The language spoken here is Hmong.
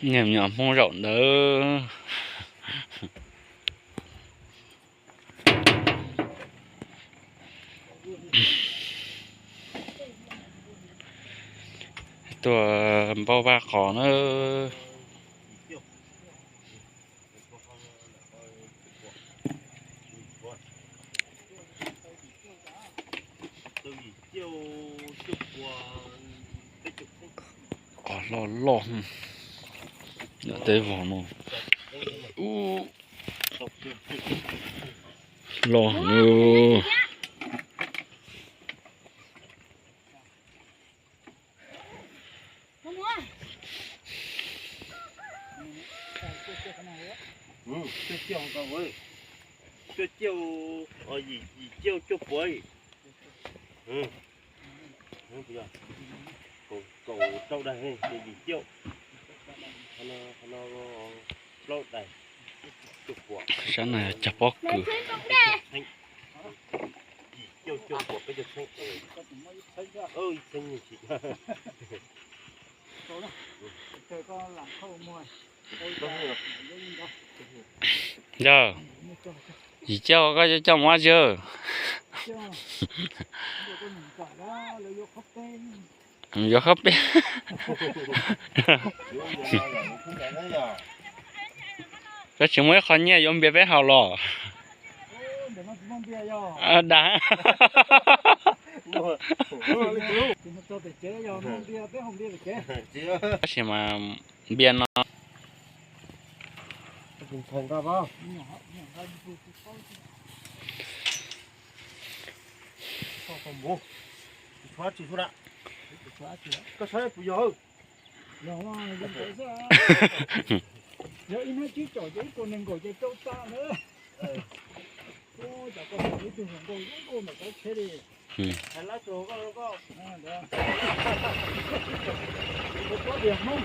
Niag me nyuam Hmoob zaum ntawd. Tuaj npau vaj qos na. Qos loj loj, teb vog no. Loj heev. Cuaj ciaj, cuaj ciaj cuaj puav. Kaum rau daim, yim ciaj, plaub daim, cuaj puav. Sab no cog pob kws. Yim ciaj cuaj puav peb caug txheeb. Yog, yim ciaj koj coj mus ua dab tsi? Yuav qhob peb. Koj tsis muaj ib qho nyiaj yuav npias peb haus los? Dag. Tab sis mas npias no. Koj saib puas yog? Yog ib hnab tsib caum ces ib puas nees nkaum ces rau tag na. Ua cas koj ib tug hluas nkauj zoo nkauj ntawm koj tsheb li. Hais lab tsuag koj, koj, koj dias Hmoob.